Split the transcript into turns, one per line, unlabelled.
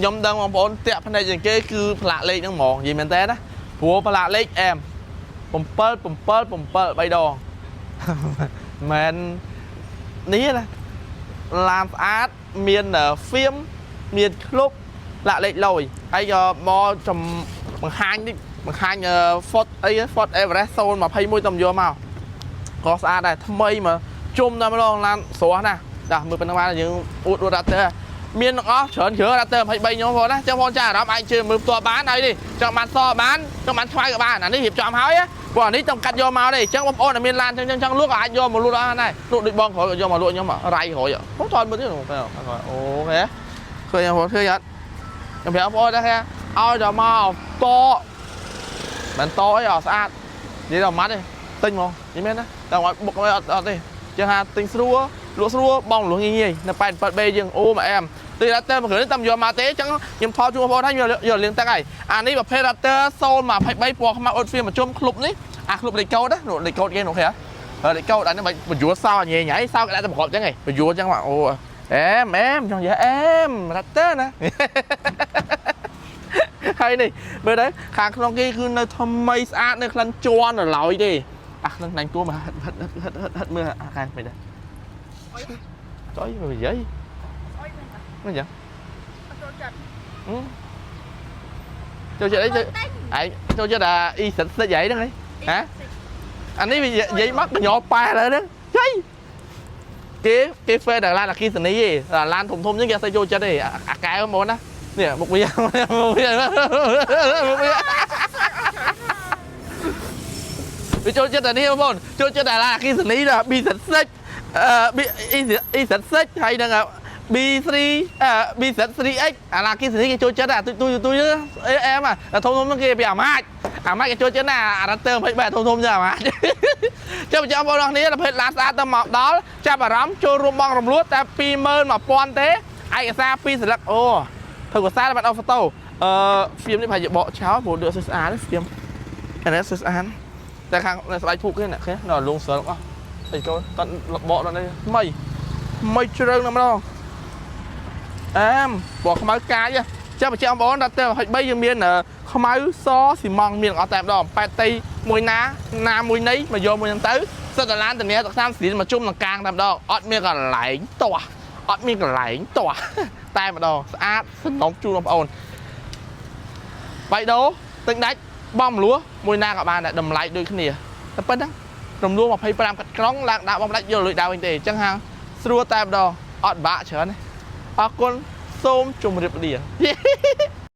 ខ្ញុំដឹងបងប្អូនតាក់ភ្នែកជាងគេគឺផ្លាកលេខហ្នឹងហ្មងនិយាយមែនតើណាព្រោះផ្លាកលេខអែម7 7 7 3ដង មែននេះណាឡានស្អាតមានហ្វៀមមានក្លុបលាក់លេខលយហើយក៏មកចំបង្ហាញនេះបង្ហាញ Ford អី Ford Everest 021តំយកមកក៏ស្អាតដែរថ្មីមកជុំតែម្ដងឡានស្រស់ណាស់ដល់មើលប៉ុណ្្នឹងបានយើងអួតអួត Raptor មានទាំងអស់ច្រើនគ្រឿង Raptor 23ខ្ញុំបងណាចឹងបងចាអារម្មណ៍អាចជឿមើលផ្ទាល់បានហើយនេះចង់បានសបានចង់បានខ្មៅក៏បានអានេះរៀបចំហើយព្រោះអានេះต้องកាត់យកមកទេអញ្ចឹងបងប្អូនដែលមានឡានចឹងចឹងចង់លក់ក៏អាចយកមកលក់បានដែរលក់ដូចបងក្រោយក៏យកមកលក់ខ្ញុំរៃក្រោយបងថតមើលទៀតបងក្រោយ OK ឃើញបងឃើញអត់ខ្ញុំប្រាប់បងប្អូនដែរឲ្យដល់មកតមិនតអីអត់ស្អាតនិយាយដល់ម៉ាត់ទេទិញហ្មងនិយាយមែនណាតែឲ្យបុកឲ្យអត់អត់ទេចឹងថាទិញស្រួលលក់ស្រួលបងលក់ងាយងាយនៅ 87B យើងអូមកអែមទី Raptor មួយគ្រឿងនេះតាមយកមកទេចឹងខ្ញុំថតជូនបងប្អូនហើយយកយកលៀងទឹកហើយអានេះប្រភេទ Raptor 023ពណ៌ខ្មៅអ៊ុតហ្វៀមមកជុំក្លុបនេះអាក្លុបលេខកូដណាលេខកូដគេនោះគេលេខកូដអានេះបញ្យួរសោញ៉ៃញ៉ៃសោគេដាក់តែប្រកបចឹងឯងបញ្យួរចឹងមកអូអែមអែមចង់និយាយអែម Raptor ណា ហើយនេះមើលទៅខាងក្នុងគេគឺនៅថ្មីស្អាតនៅក្លិនជ័រនៅឡើយទេអាក្លិនខ្លាញ់គួរមកហិតហិតហិតហិតហិតមើលអាខាងមិនដែរចុយមើលនិយាយ
អុយមែនតា
មិនចឹង
អត់ចូលចិត្ត
ចូលចិត្តអីចូលឯងចូលចិត្តអាអ៊ីសិតសិចអីហ្នឹងហីហ៎អានេះវានិយាយមកកញ្ញោប៉ែឡើយហ្នឹងចៃគេគេហ្វេដល់ឡានអគិសនីឯងឡានធំធំហ្នឹងគេអត់សូវចូលចិត្តទេអាកែវហ្មងណានេះមុខវាមុខវាមុខវាវាចូលចិត្តអានេះបងប្អូនចូលចិត្តអាឡានអគិសនីដល់ B6 អឺ B EZ6 ហើយនឹង B3 អឺ BZ3X អាឡាគីសនីគេចូលចិត្តអាទុយទុយទុយអេអែមអាធំធំហ្នឹងគេពីអាម៉ាច់អាម៉ាច់គេចូលចិត្តណាអា Raptor 23ធំធំចឹងអាម៉ាច់ចាំចាំបងប្អូនគ្នាដល់ភេទឡានស្អាតទៅមកដល់ចាប់អារម្មណ៍ចូលរួមបងរំលោះតែ21000ទេឯកសារ2សន្លឹកអូធ្វើកសារបានអូហ្វូតូអឺហ្វៀមនេះប្រហែលជាបកឆោព្រោះដូចស្អាតហ្វៀមអានេះស្អាតតែខាងស្បែកធូបគេណាគេនៅលងស្រុកអស់អីកូនតបកដល់នេះថ្មីថ្មីជ្រៅណាស់ម្ដង អែមពណ៌ខ្មៅកាយចាំបញ្ជាក់បងប្អូនដល់ទៅ23យើងមានខ្មៅសស៊ីម៉ងមានអត់តែម្ដងប៉ែតទីមួយណាណាមួយនៃមកយកមួយហ្នឹងទៅសិតតឡានតានីទឹកសាមស្រីមកជុំនឹងកាងតែម្ដងអត់មានកន្លែងទាស់អត់មានកន្លែងទាស់តែម្ដងស្អាតសំណុំជូនបងប្អូនបៃដូទិញដាច់បងមលួមួយណាក៏បានដែរតម្លៃដូចគ្នាតែប៉ុណ្្នឹងរំលោះ25កាត់ក្រុងឡើងដាក់បងផ្ដាច់យកលុយដើមវិញទេអញ្ចឹងហាងស្រួលតែម្ដងអត់បាក់ច្រើនទេអរគុណសូមជម្រាបលា